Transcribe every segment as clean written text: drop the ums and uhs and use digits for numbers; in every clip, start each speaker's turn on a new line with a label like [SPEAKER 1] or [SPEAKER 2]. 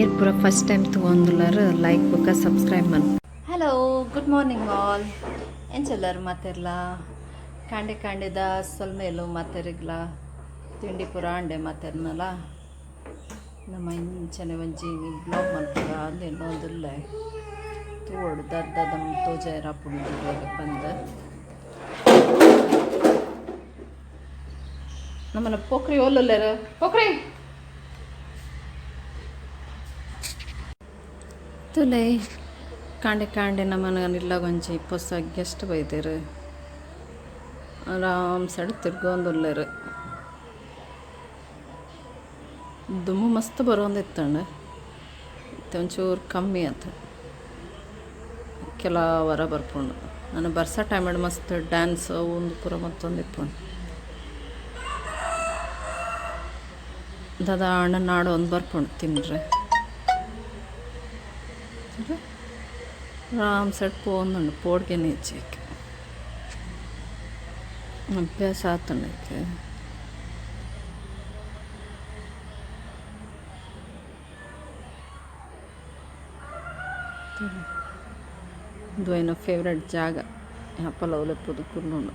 [SPEAKER 1] ಏರ್ ಪೂರ first time ತೂವೊಂದುಲ್ಲೆರ್ like ಬೊಕ ಸಬ್ಸ್ಕ್ರೈಬ್ ಮನ್ಪು. ಹಲೋ, ಗುಡ್ ಮಾರ್ನಿಂಗ್ ಆಲ್. ಎಂಚೆಲ್ಲರ್ ಮಾತೆರ್ಲ? ಕಾಂಡೆ ಕಾಂಡೆದ ಸೊಲ್ಮೆಲು ಮಾತೆರಿಗ್ಲ. ತಿಂಡಿ ಪೂರ ಆಂಡೆ ಮಾತೆರ್ನಲ? ನಮ್ಮ ಇಂಚನೆ ಒಂಜಿ ಬ್ಲಾಗ್ ಮಲ್ಪುಗ ಅಂದ್ ಎನ್ನೊಂದುಲ್ಲೆ. ತೂವೊಡು ದಾದ ದಾದ ತೋಜಾಯೆರೆ ಆಪುಂಡು ಪಂದ್. ನಮ್ಮನ ಪೋಕ್ರಿ ಓಲುಲ್ಲೆರ್? ಪೋಕ್ರಿ ತೂಲೆ, ಕಾಂಡೆ ಕಾಂಡೆ ನಮನ ಇಲ್ಲಗೊಂಜಿ ಪೊಸ ಗೆಸ್ಟ್ ಬೈದೆರ್. ಆರಾಮ್ಸೆಡ್ ತಿರ್ಗೊಂದುಲ್ಲೆರ್. ದುಂಬು ಮಸ್ತ್ ಬರೊಂದಿತ್ತಂಡ್, ಇತ್ತೆ ಒಂಚೂರು ಕಮ್ಮಿ ಆತು. ಕೆಲವರ ಬರ್ಪುಂಡು. ನನ ಬರ್ಸ ಟೈಮ್ ಮಸ್ತ್ ಡ್ಯಾನ್ಸ್ ಅವು ಉಂದು ಪೂರ ಮಲ್ತೊಂದಿಪ್ಪುಂಡು. ದಾದ ಆಂಡ ನಾಡೊಂದು ಬರ್ಪುಂಡು ತಿನ್ರೆ. ಆರಾಮ್ಸೆಡ್ ಪೋವೊಂದುಂಡು, ಪೋಡಿಗೆನೆ ಇಜ್ಜಿ ಐಕ್. ಅಭ್ಯಾಸ ಆತುಂಡು ಐಕ್. ಉಂದು ಐನ ಫೇವರೇಟ್ ಜಾಗ. ಯಾಪಲ ಅವ್ಲೆ ಪೋದು ಕುಲ್ಲುನು.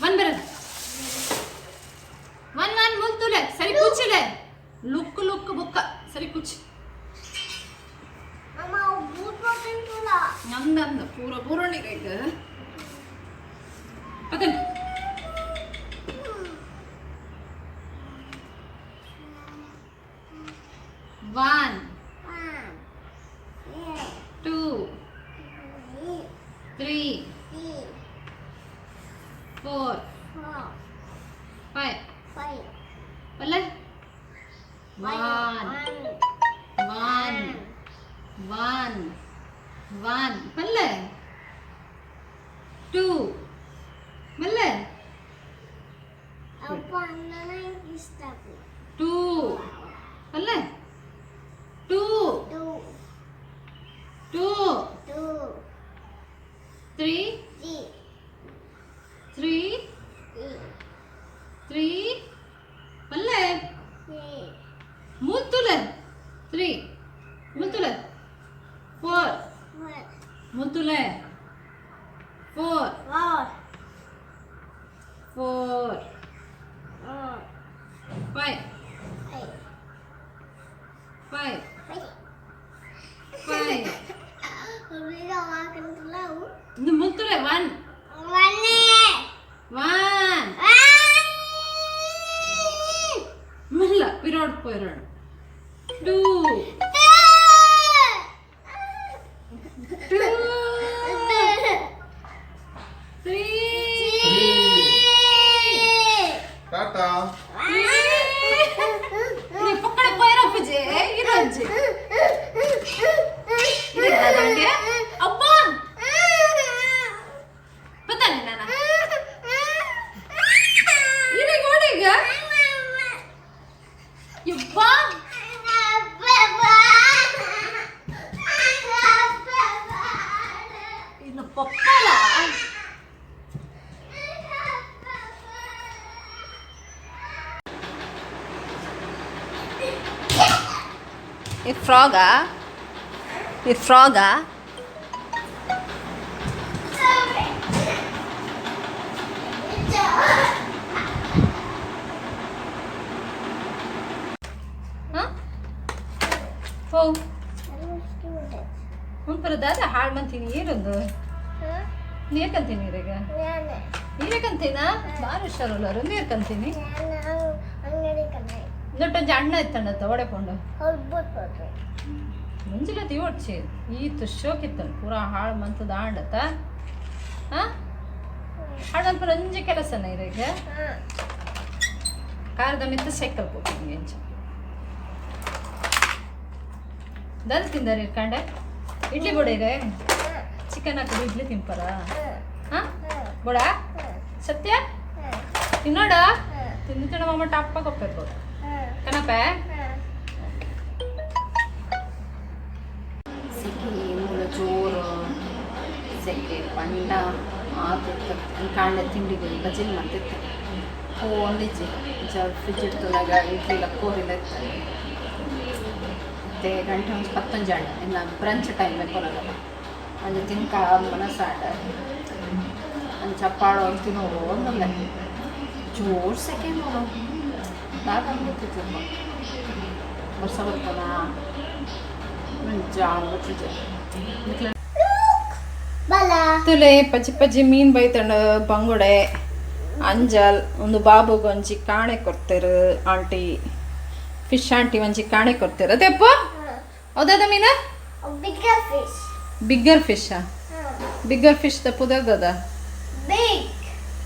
[SPEAKER 1] ಒನ್ ಬರ ಒನ್ ಒನ್ ಮುಲ್ತುಲೆ ಸರಿ ಕೂಚಿಲೆ ಲುಕ್ ಲುಕ್ ಬುಕ್ಕ ಸರಿ ಕೂಚಿ. ನಂದಂದ ಪೂರ ಪೂರಣಿಗೆ ಪತನ್. One, two, three, four, five. ಪಲ್ಲೆ. ಒನ್ ಒನ್ ಒನ್ ಒನ್ ಪಲ್ಲೆ. ಟೂ ಮಲ್ಲೆ. ಟೂ ಪಲ್ಲೆ. Two, two, three, three, three ಪಲ್ಲೆ. ಮುತ್ತುಲೆ. ತ್ರೀ ಮುತ್ತುಲೆ. ಫೋರ್ ಮುತ್ತುಲೆ. Four, four, five, five, five. ಮುತ್ತುಲೆ. One, one ಮಲ್ಲ ಪಿರೋಡ್ ಪೋಯಿರೋಡ್. Two, two, three.
[SPEAKER 2] Tata.
[SPEAKER 1] ನೀ ಪಕ್ಕಡೆ ಪೋಯಿರಪ್ಪಜೆ ಇರೋಜ್ಜಿ ಇದಾದಂಗೆ ಅಪ್ಪ ಬತ್ತಾನೆ ನಾನ ಇರಿಗೆ ಓಡಿಗ ಯಪ್ಪ. ಇನ್ನು ಪಪ್ಪಲ. ಈ ಫ್ರಾಗಾ? ಈ ಫ್ರಾಗಾ? ಹೋ ಮುಂಪುರ ದಾದ ಹಾಳು ಮಂತೀನಿ ಏರೊಂದು ನೀರ್ ಕಂತೀನಿ ನೀರಾಗ ನೀರೇ ಕಂತೀನಾ? ಬಾರಿ ಹುಷಾರುಲ್ಲಾರು. ನೀರು ಕಂತೀನಿ ದೊಡ್ಡ ಅಣ್ಣ ಇತ್ತಣ್ಣ ಒಡೆಕೊಂಡು ಮುಂಜಿಲ ತೀವೊಡ್ಚಿ ಈತ್ ಶೋಕಿತ್ತನು ಪೂರಾ ಹಾಳು ಮಂತದ ಆಂಡತ. ಹಾ, ಹಾಳು ಮನ್ಪುನ ಒಂಜಿ ಕೆಲಸನ ಇರೆಗ್? ಕಾರದ ಮಿತ್ತ ಸೈಕಲ್ ಪೋಪಿಂಗ್ ಎಂಚ ದಾದ ತಿಂದಾರೆ ಕಂಡೆ? ಇಡ್ಲಿ ಬೋಡ ಇದೆ? ಚಿಕನ್ ಹಾಕಿದ್ರೆ ಇಡ್ಲಿ ತಿಂಪಾರ? ಹಾ, ಬೋಡ? ಸತ್ಯ ತಿನ್ನೋಡ? ತಿಂದು ಮಾಮ ಟಪ್ಪ ಕೊಪ್ಪೆರ್ಬೋದು ಕಣಪೆ. ಸೆಕೆ ಮೂಲ ಜೋರು. ಸೆಕೆ ಪಂಡ ಆತಿತ್ತು. ಕಾಂಡೆ ತಿಂಡಿಗೆ ಬಜಿಲ್ ಮಂತಿತ್ತು. ಒಂದಿಜ್ಜಿ ಅಂಚ ಫ್ರಿಜ್ ಇಡ್ತದಾಗ ಇಡ್ಲಿಲ್ಲ ಕೋರಿಲ್ಲ ಇತ್ತು. ಮತ್ತೆ ಗಂಟೆ ಒಂಜಿ ಪತ್ತೊಂಜಿ ಆಂಡ, ಇನ್ನು ಬ್ರಂಚ್ ಟೈಮ್ ಕೊರಗಲ್ಲ. ಅಂಚ ತಿನ್ಕ ಮನಸ್ಸಾಂಡ. ಅಂಚ ಪಾಡೋ ತಿನ್ನೋ ಒಂದಲ್ಲ. ಜೋರು ಸೆಕೆ ನೋಡು, ದಾದ ಗೊತ್ತಿತ್ತು. ವರ್ಷ ಬರ್ತಾನ ಜಾಗ. ತುಲೆ ಪಚ್ಚಿ ಪಚ್ಚಿ ಮೀನ್ ಬೈತಂಡು, ಬಂಗುಡೆ, ಅಂಜಲ್. ಒಂದು ಬಾಬುಗೆ ಒಂಜಿ ಕಾಣೆ ಕೊಡ್ತೇರು ಆಂಟಿ, ಫಿಶ್ ಆಂಟಿ ಒಂಜಿ ಕಾಣೆ ಕೊಡ್ತೇರು. ಅದೇಪ್ಪ, ಹೌದಾದ ಮೀನ?
[SPEAKER 3] Bigger fish.
[SPEAKER 1] Bigger fish. Bigger fish the ಪುದರ್ದದ?
[SPEAKER 3] Big.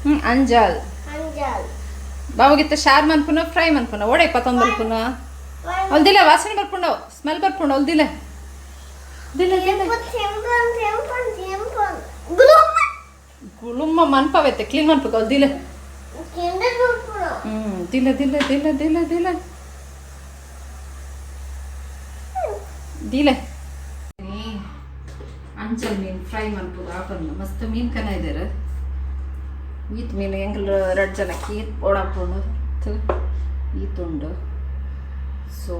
[SPEAKER 1] ಹ್ಞೂ, ಅಂಜಲ್.
[SPEAKER 3] Anjal.
[SPEAKER 1] ಬಾಬುಗಿತ್ತ ಶಾರ್ ಮನ್ಪುನ, ಫ್ರೈ ಮನ್ಪುನ, ಓಡೆ ಪತ್ತೊಂದು ಮಲ್ಪುನ. ಒಲ್ದಿಲ್ಲ, ವಾಸನೆ ಬರ್ಪುಂಡವು, ಸ್ಮೆಲ್ ಬರ್ಪುಂಡು. ಒಲ್ದಿಲ್ಲ ದಿಲ್ಲ ದಿಲ್ಲ.
[SPEAKER 3] Temple, temple, temple. Glum.
[SPEAKER 1] ಗುಳುಮ್ಮ ಮನ್ಪವೈತೆ, ಕ್ಲೀನ್ ಮನ್ಪು. ಒಲ್ದಿಲ್ಲ.
[SPEAKER 3] Kinder Burpuna.
[SPEAKER 1] ಹ್ಞೂ, ದಿಲ್ಲ ದಿಲ್ಲ ದಿಲ್ಲ ದಿಲ್ಲ ದಿಲ್ಲ ದಿಲ್ಲ. ಅಂಚಲ್ ಮೀನು ಫ್ರೈ ಮನ್ಪುದು ಆಪಂದು. ಮಸ್ತ್ ಮೀನು ಕನ ಇದ್ದಾರೆ. ಈತ್ ಮೀನು ಎಂಗ್ಲ ರಡ್ಡ್ ಜನಕ್ಕೆ ಈತ್ ಓಡಾಪುಂಡು. ಈತ್ ಉಂಡು. ಸೊ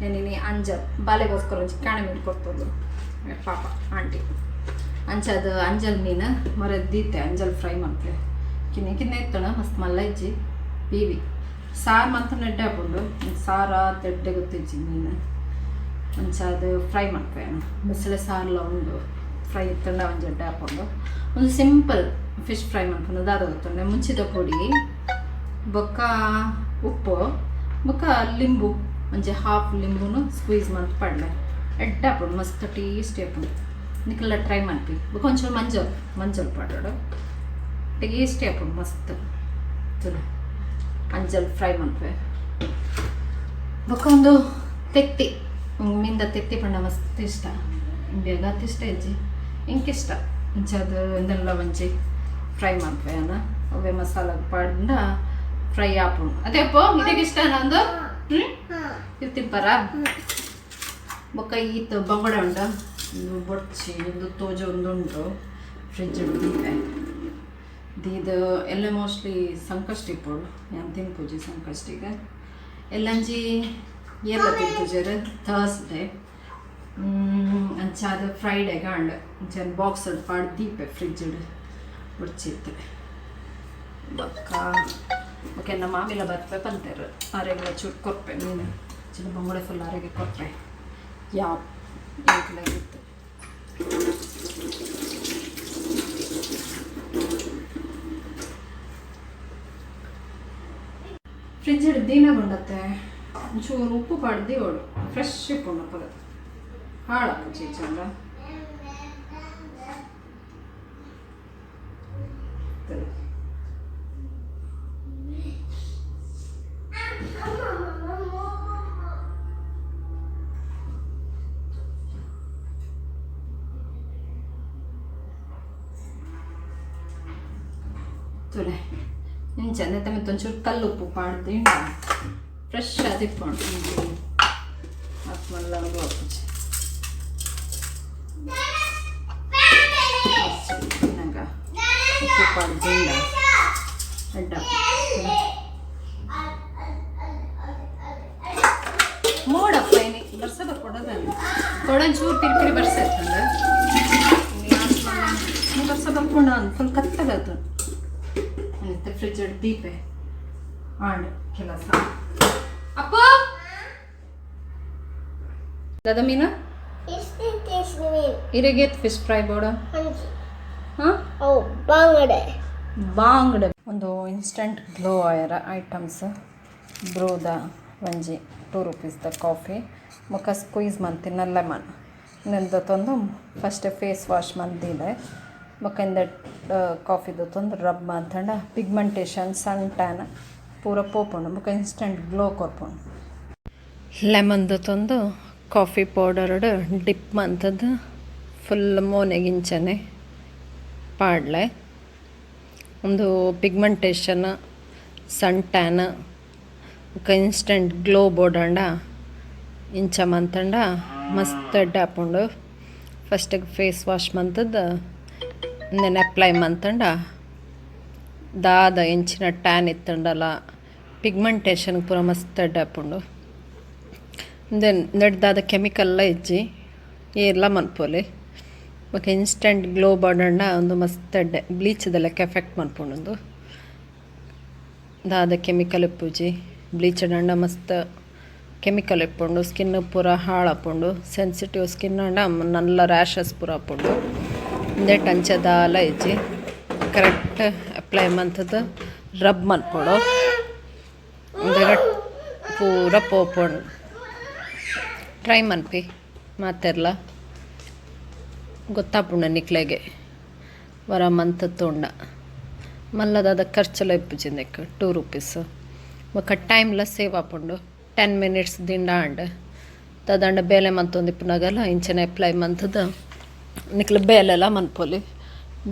[SPEAKER 1] ಏನಿನಿ ಅಂಜಲ್ ಬಾಲೆಗೋಸ್ಕರ ಒಂಜಿ ಕಾಣೆ ಮೀನು ಕೊಡ್ತದ್ದು ಪಾಪ ಆಂಟಿ. ಅಂಚ ಅದು ಅಂಜಲ್ ಮೀನು ಮೊರೆ ದೀತೆ, ಅಂಜಲ್ ಫ್ರೈ ಮನ್ಪೆ. ಕಿನ್ನೆ ಕಿನ್ನೆ ಇತ್ತಣ, ಮಸ್ತ್ ಮಲ್ಲ ಇಜ್ಜಿ. ಬೀವಿ ಸಾರು ಮಂತ ನೆಡ್ಡೆ ಹಾಕೊಂಡು ಸಾರ ತೆಡ್ಡೆ ಗೊತ್ತಿಜ್ಜಿ ಮೀನು. ಅಂಚ ಅದು ಫ್ರೈ ಮನ್ಪೆ. ಬಸಳೆ ಸಾರ್ಲ ಉಂಡು. ಫ್ರೈ ಇತ್ತಂಡ ಒಂಜಿ ಎಡ್ಡೆ ಹಾಕೊಂಡು. ಒಂದು ಸಿಂಪಲ್ ಫಿಶ್ ಫ್ರೈ ಮನ್ಪುನ ದಾದ ಗೊತ್ತುಂಡೆ? ಮುಂಚಿದ ಪೊಡಿ ಬೊಕ್ಕ ಉಪ್ಪು ಬೊಕ್ಕ ಲಿಂಬು, ಒಂಜಿ ಹಾಫ್ ಲಿಂಬುನು ಸ್ಕ್ವೀಸ್ ಮಂತ್ ಪಾಡ್ಲೆ. ಎಡ್ಡೆ ಆಪುಂಡು, ಮಸ್ತ್ ಟೇಸ್ಟಿ ಆಪುಂಡು. ನಿಕಲ್ಲ ಟ್ರೈ ಮನ್ಪಿ. ಬೊಕ್ಕ ಒಂಚೂರು ಮಂಜಲ್ ಮಂಜಲ್ ಪಾಡೋಡು, ಟೇಸ್ಟಿ ಆಪುಂಡು ಮಸ್ತ್. ಚಲೋ, ಅಂಜಲ್ ಫ್ರೈ ಮನ್ಪೆ. ಬೊಕ್ಕ ಒಂದು ತೆತ್ತಿ ಮೀನ್ದ ತೆತ್ತಿ ಪಂಡ ಮಸ್ತ್ ಇಷ್ಟ. ಬೇಗ ಇಷ್ಟ ಇಜ್ಜಿ, ಇಂಕಿಷ್ಟ. ಇಂಚ ಅದು ಇಂದೆಲ್ಲ ಒಂಜಿ ಫ್ರೈ ಮನ್ಪೆ ಅನ್ನ. ಅವೇ ಮಸಾಲ ಪಾಡ್ಂಡ ಫ್ರೈ ಆಪುಂಡು. ಅದೇ ಅಪ್ಪೋ, ಇದಕ್ಕೆ ಇಷ್ಟ ಒಂದು. ಹ್ಞೂ, ಇದು ತಿಂಪಾರ. ಬೊಕ್ಕ ಈತ್ ಬಂಗಡೆ ಉಂಡು. ಒಂದು ಬೊಡ್ಚಿ, ಒಂದು ತೋಜ ಒಂದು ಉಂಟು. ಫ್ರಿಜ್ ದೀಪೆ ದೀದ ಎಲ್ಲ. ಮೋಸ್ಟ್ಲಿ ಸಂಕಷ್ಟಿ ಇಪ್ಪೊಡು, ಯಾನ್ ತಿನ್ಪುಜಿ ಸಂಕಷ್ಟಿಗೆ. ಎಲ್ಲಂಜಿ ಏರ್ಲ ತಿನ್ಪುಜೆರ್? ಥರ್ಸ್ಡೇ. ಅಂಚ ಅದು ಫ್ರೈಡೆ ಗಾಂಡ್. ಅಂಚ ಬಾಕ್ಸ್ ಪಾಡ್ ದೀಪೆ ಫ್ರಿಜ್ ಬೊಡ್ಚಿತ್ತೆ. ಬೊಕ್ಕ ಓಕೆ, ನಮ್ಮ ಮಾಮಿಲ ಬರ್ಪೆ ಪಂತೆರ್, ಆರೆಗ್ಲ ಚೂರು ಕೊರ್ಪೆ ಮೀನು. ಚಿನ್ನ ಬಂಗುಡೆ ಫುಲ್ ಆರೆಗೆ ಕೊರ್ಪೆ. ಯಾವ ಇತ್ತು? ಫ್ರಿಜ್ ದೀನ ಗುಂಡತ್ತೆ. ಒಂಚೂರು ಉಪ್ಪು ಪಾಡ್ದು ಓಡು, ಫ್ರೆಶ್ ಇಪ್ಪುಂಡು. ಹಾಳಪ್ಪು ಚೀಚಂಡ. ತುಲೆ ಇಂಚ ನೆತ್ತ ಮಿತ್ತ್ ಒಂಚೂರು ಕಲ್ಲು ಉಪ್ಪು ಪಾಡ್ದು ಫ್ರೆಶ್ ಆದಿಪ್ಪುಂಡು. ಅತ್ ಮಲ್ಲ ಆಪುಜಿ ತಿನ್ನಗ. ಉಪ್ಪು ಪಾಡ್ದು ಎಡ್ಡ ಮೋಡಪ್ಪ. ಏನಿ ಬರ್ಸ ಬರ್ಕೊಡೋದ ಕೊಡೊಂಚೂರು ಪಿರಿ ಪಿರಿ ಬರ್ಸ ಇತ್ತಂದ. ಬರ್ಸ ಬರ್ಕೊಂಡ ಫುಲ್ ಕತ್ತಲಾತು. ಮತ್ತೆ ಫ್ರಿಜ್ ದೀಪೆ ಆಂಡ್ ಕೆಲಸ. ಅಪ್ಪ, ದಾದ ಮೀನು? ಇರೆಗೇತ್ ಫಿಶ್ ಫ್ರೈ ಬೋಡ? ಹಾಂ.
[SPEAKER 3] ಬಂಗಡೆ.
[SPEAKER 1] ಬಾಂಗಡೆ. ಒಂದು ಇನ್ಸ್ಟಂಟ್ ಗ್ಲೋ ಆಯರ ಐಟಮ್ಸ್ ಬ್ರೂದ ಒಂಜಿ 2 ರುಪೀಸ್ದ ಕಾಫಿ. ಮುಖ ಸ್ಕ್ವೀಸ್ ಮಂತಿನ ಲೆಮನ್ ನೆಂದ ತಂದು ಫಸ್ಟ್ ಫೇಸ್ ವಾಶ್ ಮಂದಿದೆ. ಬೊಕ್ಕ ಕಾಫಿದು ತಂದು ರಬ್ ಮಂತಂಡ ಪಿಗ್ಮೆಂಟೇಷನ್, ಸನ್ ಟ್ಯಾನ್ ಪೂರ ಪೋಪುಂಡು. ಬೊಕ್ಕ ಇನ್ಸ್ಟಂಟ್ ಗ್ಲೋ ಕೊರ್ಪುಂಡು. ಲೆಮನ್ದು ತಂದು ಕಾಫಿ ಪೌಡರ್ಡ್ ಡಿಪ್ ಮಂತದ್ದು ಫುಲ್ ಮೋನೆಗಿಂಚನೆ ಪಾಡ್ಲೆ. ಒಂದು ಪಿಗ್ಮೆಂಟೇಷನ್, ಸನ್ ಟ್ಯಾನ್ ಬೊಕ್ಕ ಇನ್ಸ್ಟಂಟ್ ಗ್ಲೋ ಬೋಡಂಡ ಇಂಚ ಮಂತಂಡ ಮಸ್ತ್ ಎಡ್ಡೆ ಆಪುಂಡು. ಫಸ್ಟಿಗೆ ಫೇಸ್ ವಾಶ್ ಮಂತದ್ದು ಇಂದೆನ್ ಅಪ್ಲೈ ಮಂತಂಡ ದಾದ ಎಂಚಿನ ಟ್ಯಾನ್ ಇತ್ತಂಡಲ ಪಿಗ್ಮೆಂಟೇಷನ್ ಪೂರ ಮಸ್ತ್ ಎಡ್ಡೆ ಆಪುಂಡು. ಇಂದೆನ್ ನೆಟ್ ದಾದ ಕೆಮಿಕಲ್ಲ ಇಜ್ಜಿ, ಏರ್ಲ ಮನ್ಪೊಲಿ. ಬೊಕ ಇನ್ಸ್ಟೆಂಟ್ ಗ್ಲೋ ಬೋಡಂಡ ಉಂದು ಮಸ್ತ್ ಎಡ್ಡೆ, ಬ್ಲೀಚ್ದ ಲೆಕ್ಕ ಎಫೆಕ್ಟ್ ಮನ್ಪುಂಡು ಉಂದು. ದಾದ ಕೆಮಿಕಲ್ ಇಪ್ಪುಜಿ. ಬ್ಲೀಚ್ ಆಂಡ ಮಸ್ತ್ ಕೆಮಿಕಲ್ ಇಪ್ಪುಂಡು, ಸ್ಕಿನ್ ಪೂರ ಹಾಳಾಪುಂಡು. ಸೆನ್ಸಿಟಿವ್ ಸ್ಕಿನ್ ಆಂಡ ನಲ್ಲ ರ್ಯಾಷಸ್ ಪೂರ ಆಪುಂಡು. ಉಂದೆಟ್ ಅಂಚ ದಾಲ ಇಜ್ಜಿ. ಕರೆಕ್ಟ್ ಅಪ್ಲೈ ಮಂತುದು ರಬ್ ಮನ್ಪೊಡು, ಉಂದೆಗ್ ಪೂರ ಪೋಪುಂಡು. ಟ್ರೈ ಮನ್ಪಿ ಮಾತೆರ್ಲ, ಗೊತ್ತಾಪುಂಡು ನಿಕ್ಲೆಗೆ ವರ ಮಂತ್ ತೂಂಡ. ಮಲ್ಲ ದಾದ ಖರ್ಚುಲ ಇಪ್ಪುಜಿ ಇಂದೆಕ್, 2 ರುಪೀಸ್. ಬೊಕ ಟೈಮ್ಲ ಸೇವ್ ಆಪುಂಡು. 10 ಮಿನಿಟ್ಸ್ ದಿಂಡ ಆಂಡ್. ದಾದಾಂಡ ಬೇಲೆ ಮಂತೊಂದಿಪ್ಪುನಗಲ ಇಂಚನೆ ಅಪ್ಲೈ ಮಂತುದು ನಿಕ್ಲ್ ಬೇಲೆಲ ಮನ್ಪೊಲಿ.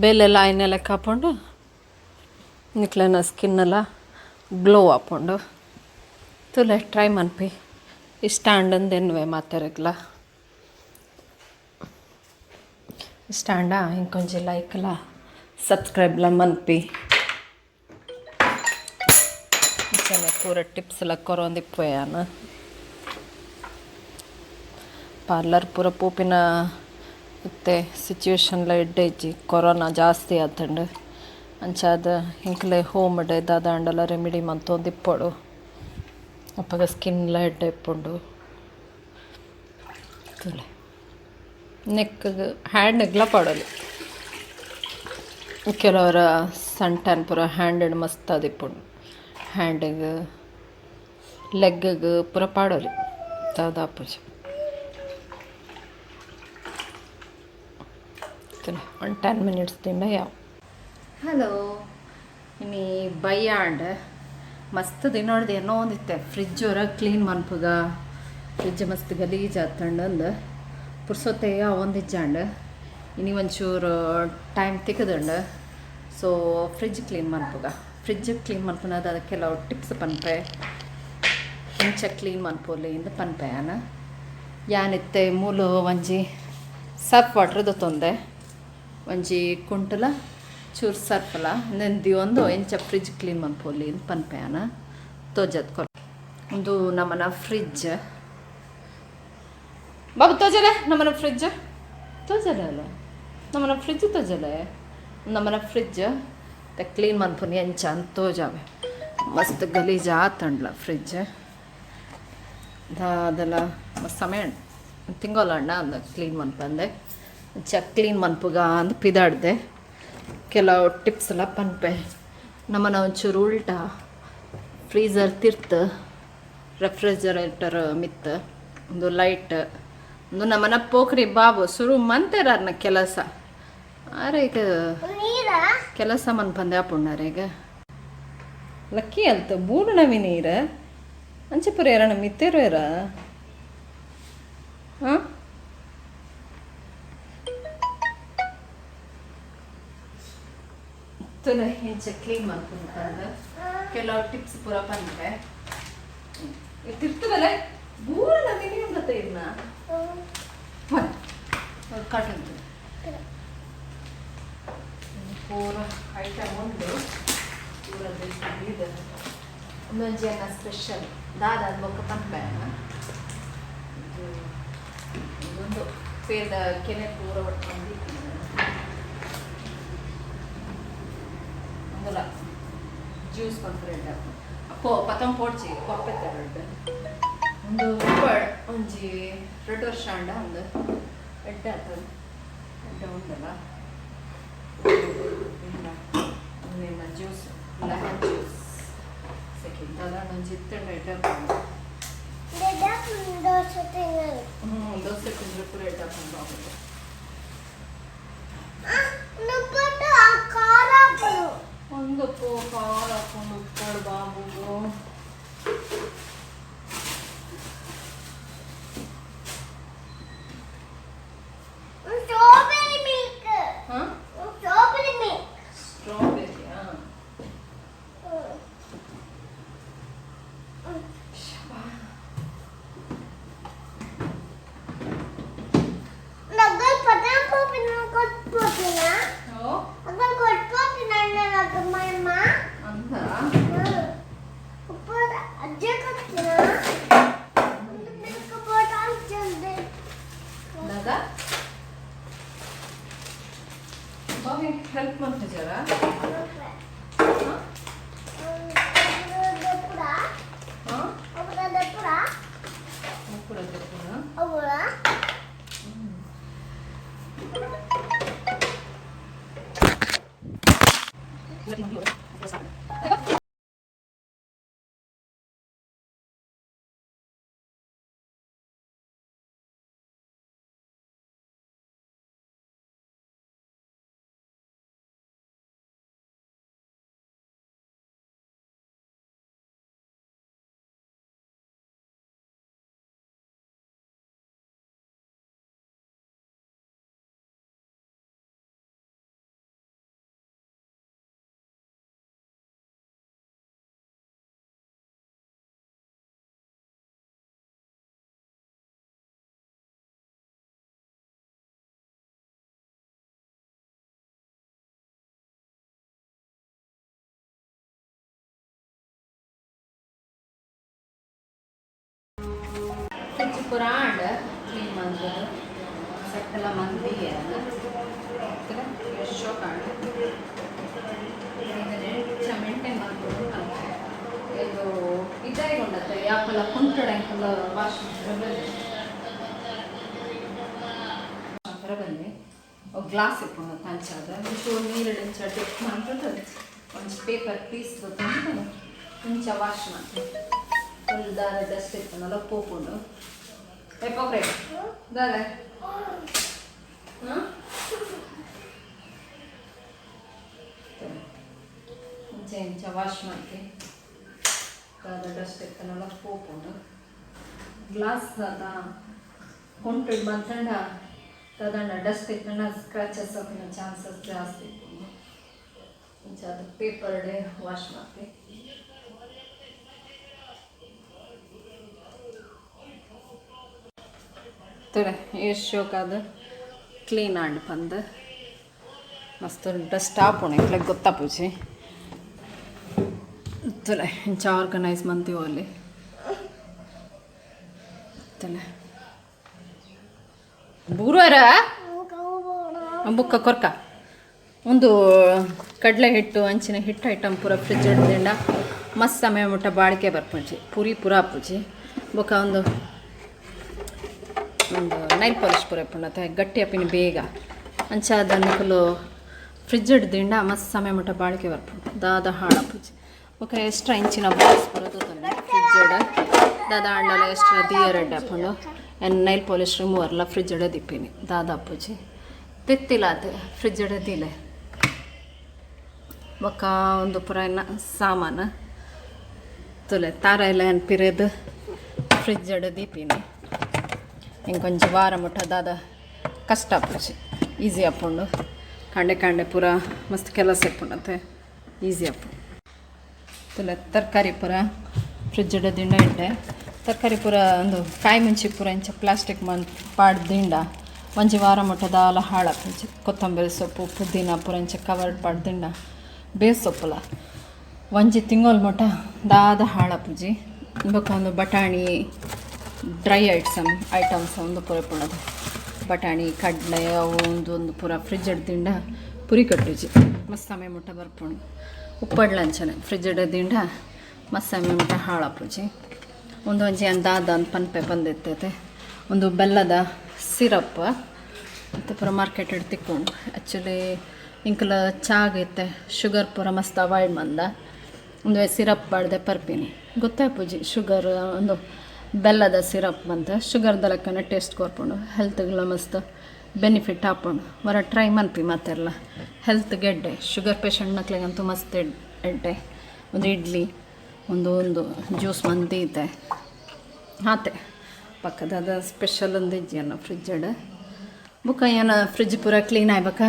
[SPEAKER 1] ಬೇಲೆಲ ಆಯಿನ ಲೆಕ್ಕ ಆಪುಂಡು, ನಿಕ್ಲೆನ ಸ್ಕಿನ್ನೆಲ ಗ್ಲೋ ಆಪುಂಡು. ತೂಲೆ, ಟ್ರೈ ಮನ್ಪಿ. ಇಷ್ಟ ಆಂಡಂದು ಎನ್ನುವೆ ಮಾತೆರೆಗ್ಲ. ಇಷ್ಟ ಆಂಡ ಇಂಕೊಂಜಿ ಲೈಕ್ಲ ಸಬ್ಸ್ಕ್ರೈಬ್ಲ ಮನ್ಪಿ. ಇಂಚನೆ ಪೂರ ಟಿಪ್ಸ್ಲ ಕೊರೊಂದಿಪ್ಪುವೆ ಯಾನ್. ಪಾರ್ಲರ್ ಪೂರ ಪೋಪಿನ ಇತ್ತೆ ಸಿಚುವೇಶನ್ಲ ಎಡ್ಡೆ ಇಜ್ಜಿ, ಕೊರೋನಾ ಜಾಸ್ತಿ ಆತುಂಡು. ಅಂಚಾದ್ ಎಂಕ್ಲೆ ಹೋಮ್ಡ್ ದಾದಾಂಡಲ ರೆಮಿಡಿ ಮಂತೊಂದಿಪ್ಪೊಡು, ಅಪಗ ಸ್ಕಿನ್ಲ ಎಡ್ಡೆ ಇಪ್ಪುಂಡು. ತೂಲೆ, ನೆಕ್ಗ್ ಹ್ಯಾಂಡ್ಗ್ಲ ಪಾಡೊಲಿ. ಕೆಲವರ ಸನ್ ಟ್ಯಾನ್ ಪೂರ ಹ್ಯಾಂಡ್ ಮಸ್ತ್ ಆದಿಪ್ಪುಂಡು. ಹ್ಯಾಂಡ್ಗ್, ಲೆಗ್ಗ್ ಪೂರ ಪಾಡೊಲಿ, ದಾದ ಆಪುಜಿ. ಒಂದು 10 ಮಿನಿಟ್ಸ್ ದಿಂಡ ಯಾವು. ಹಲೋ, ಇನಿ ಬಯ್ಯಾಂಡ್. ಮಸ್ತ್ ದಿನೊಡ್ದು ಎನ್ನೊಂದಿತ್ತೆ, ಫ್ರಿಜ್ ಒರ ಕ್ಲೀನ್ ಮನ್ಪುಗ, ಫ್ರಿಜ್ ಮಸ್ತ್ ಗಲೀಜ್ ಆತಂಡ್ ಅಂದ್. ಪುರ್ಸೊತ್ತೆ ಆವೊಂದಿಜ್ಜಾಂಡ್. ಇನಿ ಒಂಚೂರು ಟೈಮ್ ತಿಕ್ಕುದುಂಡು, ಸೊ ಫ್ರಿಜ್ ಕ್ಲೀನ್ ಮನ್ಪುಗ. ಫ್ರಿಜ್ ಕ್ಲೀನ್ ಮನ್ಪುನದ ಕೆಲವು ಟಿಪ್ಸ್ ಪನ್ಪೆ, ಇಂಚ ಕ್ಲೀನ್ ಮನ್ಪೊಲಿ ಇಂದ್ ಪನ್ಪೆ ಯಾನ್. ಯಾನಿತ್ತೆ ಮೂಲು ಒಂಜಿ ಸರ್ಫ್ ವಾಟ್ರ್ ದೆತ್ತೊಂದೆ. ಒಂಜಿ ಕುಂಟುಲ ಚೂರು ಸರ್ಫಲ ಉಂದೆನ್ ದೀವೊಂದು ಎಂಚ ಫ್ರಿಜ್ ಕ್ಲೀನ್ ಮನ್ಪೊಲಿ ಇಂದ್ ಪನ್ಪೆ ಯಾನ್, ತೋಜದ್ ಕೊರ್. ಉಂದು ನಮನ ಫ್ರಿಜ್. ಬಾಬು, ತೋಜಲೆ ನಮನ ಫ್ರಿಜ್, ತೋಜಲೆ ಅಲ್ಲ, ನಮನ ಫ್ರಿಜ್ ತೋಜಲೆ. ನಮನ ಫ್ರಿಜ್ ಕ್ಲೀನ್ ಮನ್ಪುನಿ ಎಂಚ ಅಂತ ತೋಜಾವೆ. ಮಸ್ತ್ ಗಲೀಜ್ ಆತಂಡ್ಲ ಫ್ರಿಜ್. ದಾದಲ ಮಸ್ತ್ ಸಮಯ ತಿಂಗೊಲ್ ಆಂಡ ಅಂದ ಕ್ಲೀನ್ ಮನ್ಪಂದೆ. ಅಂಚ ಕ್ಲೀನ್ ಮನ್ಪುಗ ಅಂದ್ ಪಿದಾಡ್ದೆ. ಕೆಲವು ಟಿಪ್ಸ್ ಎಲ್ಲ ಪನ್ಪೆ. ನಮ್ಮನ ಒಂಚೂರು ಉಲ್ಟಾ, ಫ್ರೀಝರ್ ತಿರ್ತ್, ರೆಫ್ರಿಜರೇಟರ್ ಮಿತ್ ಒಂದು ಲೈಟ್. ಒಂದು ನಮ್ಮನ ಪೋಖ್ರಿ ಬಾಬು ಶುರು ಮಂತೆರಾರ್ನ ಕೆಲಸ. ಆರೆ ಈಗ
[SPEAKER 3] ನೀರಾ?
[SPEAKER 1] ಕೆಲಸ ಮನ್ಪಂದೆ ಆಪುಂಡಾರೆ ಈಗ. ಲಕ್ಕಿ ಅಲ್ತ ಬೂಡು ನವಿ ನೀರು ಅಂಚೆ ಪೂರ ಎರಣ ಮಿತ್ತೇರು ಹಾಂ. ತುಲೆ, ಇಂಚ ಕ್ಲೀನ್ ಮನ್ಪುಂಡು, ಕೆಲವು ಟಿಪ್ಸ್ ಪೂರ ಪನ್ಪೆ. ತಿರ್ತದಲ್ಲ ಬೂರು ನವಿ ನೀರು ಗೊತ್ತ ಇರ್ನ ಕಾಟನ್ ಪೂರ ಐಟಮ್ ಉಂಡು ಪೂರ. ಇದು ಒಂದೊಂಜಿ ಅನ್ನ ಸ್ಪೆಷಲ್ ದಾದ ಅದು ಬೊಕ್ಕ ಪನ್ಪೆ. ಇದು ಇದೊಂದು ಪೇದ ಕೆನೆ ಪೂರ ಒಟ್ಟು ಮಂದಿ ಒಂದಲ್ಲ ಜ್ಯೂಸ್ ಪನ್ಪುರೆಡ್ಡ ಪೋ ಪತಂ ಪೋಡ್ಚಿ ಕೊಪ್ಪೆತ್ತ ರೆಡ್. ಒಂದು ಒಂಜಿ 2 ವರ್ಷ ಆಂಡ ಒಂದು ಎಡ್ಡೆ ಆತದ, ಎಡ್ಡೆ ಉಂಡಲ್ಲ. ನಿನ್ನ ಜ್ಯೂಸ್, ಲೆಮನ್ ಜ್ಯೂಸ್ ಸೆಕೆಂಡ್ ದಾದ ಒಂಜಿ ಇತ್ತಂಡ ಎಡ್ಡೆ ಆಪುಂಡು.
[SPEAKER 3] ದೋಸೆ ತಿನ್ನಲು.
[SPEAKER 1] ಹ್ಞೂ, ದೋಸೆ ತಿಂದ್ರೆ ಪೂರ ಎಡ್ಡೆ ಆಪುಂಡು ಬಾಬುಗೆ.
[SPEAKER 3] ನುಪ್ಪಟ್ಟು ಖಾರ ಹಾಕೋದು.
[SPEAKER 1] ಒಂದು ಖಾರ ಹಾಕೊಂಡು ಉಪ್ಪಾಡು ಬಾಬುಗು.
[SPEAKER 3] Strawberry milk.
[SPEAKER 1] ಹಾಂ.
[SPEAKER 3] Strawberry milk.
[SPEAKER 1] ಸ್ಟ್ರಾಬೆರಿಯಾ? ಹೆಲ್ಪ್ ಮಾಡ್ತಿದ್ದಾರಾ? ಹಾಂ, ಪೂರ. ಫ್ರಿಜ್ ಪೂರ ಆಂಡ್ ಕ್ಲೀನ್ ಮಂದ್ ಸೆಟ್ಟಲ ಮಂದಿ ಶೋಕ್ ಆಂಡ್ ಮೇಂಟೈನ್ ಮಾಡ್ಬೋದು. ಇದು ಇದಾಗಿ ಯಾಪಲ ಕುಂಟಡೆ ವಾಶ್ ಬನ್ನಿ. ಗ್ಲಾಸ್ ಇಪ್ಪುಂಡು ಅಂಚಾದ ಒಂಚೂರು ನೀರು ಇಂಚ ಡಿಪ್ ಮಾಡ್ತದೆ. ಒಂಜಿ ಪೇಪರ್ ಪೀಸ್ ತಂದು ಇಂಚ ವಾಶ್ ಮಾಡ್ತೀವಿ. ಫುಲ್ ದಾದ ಡಸ್ಟ್ ಇಪ್ಪುಂಡಲ್ಲ ಪೋಪುಂಡು. ಏ ಪೋಕ್ರೆ, ದಾದ? ಹಾಂ, ಇಂಚ ಇಂಚ ವಾಶ್ ಮಾಡ್ತಿ ದಾದ ಡಸ್ಟ್ ಇತ್ತನಲ್ಲ ಪೋಪುಂಡು. ಗ್ಲಾಸ್ ದಾದ ಕೊಂಟು ಬಂತಂಡ ದಾದಂಡ ಡಸ್ಟ್ ಇತ್ತಂಡ ಸ್ಕ್ರಾಚಸ್ ಆಪಿನ ಚಾನ್ಸಸ್ ಜಾಸ್ತಿ ಇಪ್ಪುಂಡು. ಇಂಚ ಅದು ಪೇಪರ್ ವಾಶ್ ಮಾಡ್ತಿ. ತೂಲೆ, ಏತ್ ಶೋಕಾದ್ ಕ್ಲೀನ್ ಆಂಡ್ ಪಂದ್. ಮಸ್ತ್ ಡಸ್ಟ್ ಆಪುಂಡು, ಎಂಕ್ಲೆಗ್ ಗೊತ್ತಾಪುಜಿ. ತೂಲೆ, ಇಂಚ ಆರ್ಗನೈಸ್ ಮಂತಿವೊಲಿ. ತೂಲೆ, ಬೂರುವರ ಬುಕ್ಕ ಕೊರ್ಕ. ಒಂದು ಕಡಲೆ ಹಿಟ್ಟು ಅಂಚಿನ ಹಿಟ್ಟು ಐಟಮ್ ಪೂರ ಫ್ರಿಜ್ ದಿಂಡ ಮಸ್ತ್ ಸಮಯ ಮುಟ್ಟ ಬಾಳಿಕೆ ಬರ್ಪುಜಿ, ಪೂರಿ ಪೂರ ಆಪುಜಿ. ಬೊಕ್ಕ ಒಂದು ಒಂದು ನೈಲ್ ಪಾಲಿಶ್ ಪೂರ ಇಪ್ಪುಂಡು, ಗಟ್ಟಿ ಆಪಿನ ಬೇಗ. ಅಂಚ ನಿಕುಲು ಫ್ರಿಜ್ ದಿಂಡ ಮಸ್ತ್ ಸಮಯ ಮುಟ್ಟ ಬಾಳಿಕೆ ಬರ್ಪುಂಡು, ದಾದ ಹಾಳಾಪುಜಿ. ಬೊಕ್ಕ ಎಕ್ಸ್ಟ್ರಾ ಇಂಚಿನ ಬಾಕ್ಸ್ ಪೂರ ತೂತೊನ್ನೆ ಫ್ರಿಜ್ ದಾದ ಆಂಡಲ ಎಕ್ಸ್ಟ್ರಾ ದಿಯರ್ ಎಡ್ಡೆ ಆಪುಂಡು. ಎನ್ ನೈಲ್ ಪಾಲಿಶ್ ರಿಮೂವರ್ಲ ಫ್ರಿಜ್ ದಿಪ್ಪಿನಿ, ದಾದ ಆಪುಜಿ. ತೆತ್ತಿಲಾತ್ ಫ್ರಿಜ್ ದೀಲೆ. ಬೊಕ್ಕ ಒಂದು ಪೂರ ಸಾಮಾನು ತೂಲೆ, ತಾರ ಎಲ್ಲ ಪಿರೆದ್ ಫ್ರಿಜ್ ದೀಪಿನಿ. ಇಂಕೊಂಜಿ ವಾರ ಮುಟ್ಟ ದಾದ ಕಷ್ಟ ಆಪುಜಿ, ಈಸಿ ಆಪುಂಡು. ಕಾಂಡೆ ಕಾಂಡೆ ಪೂರ ಮಸ್ತ್ ಕೆಲಸ ಇಪ್ಪುಂಡತೆ, ಈಸಿ ಆಪುಂಡು. ತೂಲೆ, ತರಕಾರಿ ಪೂರ ಫ್ರಿಜ್ ದಿಂಡ ಇಡ್ಡೆ. ತರಕಾರಿ ಪೂರ ಒಂದು ಕಾಯಿ ಮುಂಚಿ ಪೂರ ಇಂಚ ಪ್ಲಾಸ್ಟಿಕ್ ಮನ್ ಪಾಡ್ ದಿಂಡ ಒಂಜಿ ವಾರ ಮುಟ್ಟ ದಾಲ ಹಾಳಾಪುಜಿ. ಕೊತ್ತಂಬರಿ ಸೊಪ್ಪು, ಪುದೀನ ಪೂರ ಇಂಚ ಕವರ್ ಪಾಡ್ ದಿಂಡ ಬೇಸ್ ಸೊಪ್ಪುಲ ಒಂಜಿ ತಿಂಗೊಲ್ ಮುಟ್ಟ ದಾದ ಹಾಳಾಪುಜಿ. ಬೊಕ್ಕ ಒಂದು ಬಟಾಣಿ, ಡ್ರೈ ಐಟಮ್ಸ್ ಒಂದು ಪೂರ ಇಪ್ಪುಂಡದು. ಬಟಾಣಿ, ಕಡಲೆ ಅವು ಒಂದು ಒಂದು ಪೂರ ಫ್ರಿಜ್ ದಿಂಡ ಪುರಿ ಕಟ್ಟುಜಿ, ಮಸ್ತ್ ಸಮಯ ಮುಟ್ಟ ಬರ್ಪುಂಡು. ಉಪ್ಪಡ್ಲ ಅಂಚನೆ ಫ್ರಿಜ್ ದಿಂಡ ಮಸ್ತ್ ಸಮಯ ಮುಟ್ಟ ಹಾಳಾಪುಜಿ. ಒಂದು ಒಂಜಿ ದಾದ ಅಂದ್ ಪನ್ಪೆ ಬಂದಿರ್ತೈತೆ. ಒಂದು ಬೆಲ್ಲದ ಸಿರಪ್ ಮತ್ತು ಪೂರ ಮಾರ್ಕೆಟ್ ತಿಕ್ಕೊಂಡು. ಆ್ಯಕ್ಚುಲಿ ಇಂಕಲ ಚಾಗೈತೆ ಶುಗರ್ ಪೂರ ಮಸ್ತ್ ಅವಾಯ್ಡ್ ಮಂದ. ಒಂದು ಸಿರಪ್ ಪಾಡ್ದೆ ಪರ್ಪಿನಿ, ಗೊತ್ತಾಪುಜಿ ಶುಗರ್. ಒಂದು ಬೆಲ್ಲದ ಸಿರಪ್ ಬಂತ ಶುಗರ್ದ ಲೆಕ್ಕನೆ ಟೇಸ್ಟ್ ಕೊರ್ಪುಂಡು, ಹೆಲ್ತ್ಗಳ ಮಸ್ತ್ ಬೆನಿಫಿಟ್ ಆಪುಂಡು. ವರ ಟ್ರೈ ಮನ್ಪಿ ಮಾತೆರ್ಲ, ಹೆಲ್ತ್ ಎಡ್ಡೆ. ಶುಗರ್ ಪೇಷಂಟ್ ನಕ್ಲೆಗಂತೂ ಮಸ್ತ್ ಎಡ್ಡೆ. ಒಂದು ಇಡ್ಲಿ, ಒಂದು ಒಂದು ಜ್ಯೂಸ್ ಮಂದಿ ಇತ್ತೆ ಆತೆ. ಪಕ್ಕದ ಸ್ಪೆಷಲ್ ಒಂದು ಇಜ್ಜಿ ಫ್ರಿಜ್ ಬೊಕ್ಕ ಏನ ಫ್ರಿಜ್ ಪೂರ ಕ್ಲೀನ್ ಆಯ್ಬಕ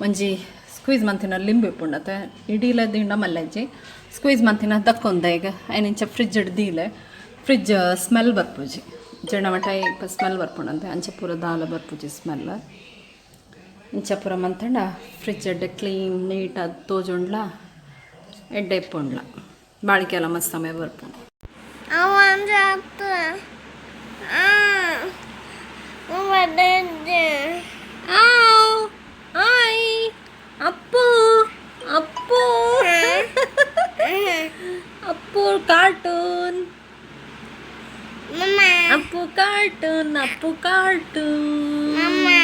[SPEAKER 1] ಒಂಜಿ ಸ್ಕ್ವೀಸ್ ಮಂತಿನ ಲಿಂಬೆ ಇಪ್ಪುಂಡತೆ. ಇಡೀಲ ದಿಂಡ ಮಲ್ಲಜ್ಜಿ, ಸ್ಕ್ವೀಸ್ ಮಂತಿನ ದಕ್ಕೊಂದ ಈಗ ಐನಿಂಚ ಫ್ರಿಜ್ ದೀಲೆ ಫ್ರಿಜ್ ಸ್ಮೆಲ್ ಬರ್ಪುಜಿ. ಜನ ಮಟ ಸ್ಮೆಲ್ ಬರ್ಪುಂಡಂತೆ, ಅಂಚ ಪೂರ ದಾಲ ಬರ್ಪುಜಿ ಸ್ಮೆಲ್. ಇಂಚ ಪೂರ ಮಂತಂಡ ಫ್ರಿಜ್ ಎಡ್ಡೆ ಕ್ಲೀನ್ ನೀಟ್ ಅದು ತೋಜುಂಡ್ಲ, ಎಡ್ಡೆ ಇಪ್ಪುಂಡ್ಲ, ಬಾಳಿಕೆ ಎಲ್ಲ ಮಸ್ತ್ ಸಮಯ ಬರ್ಪುಂಡು.
[SPEAKER 3] ಅವ
[SPEAKER 1] ಆವ್ ಆಯ್. Cartoon.
[SPEAKER 3] Mama.
[SPEAKER 1] Appu cartoon, Appu cartoon.
[SPEAKER 3] Mama.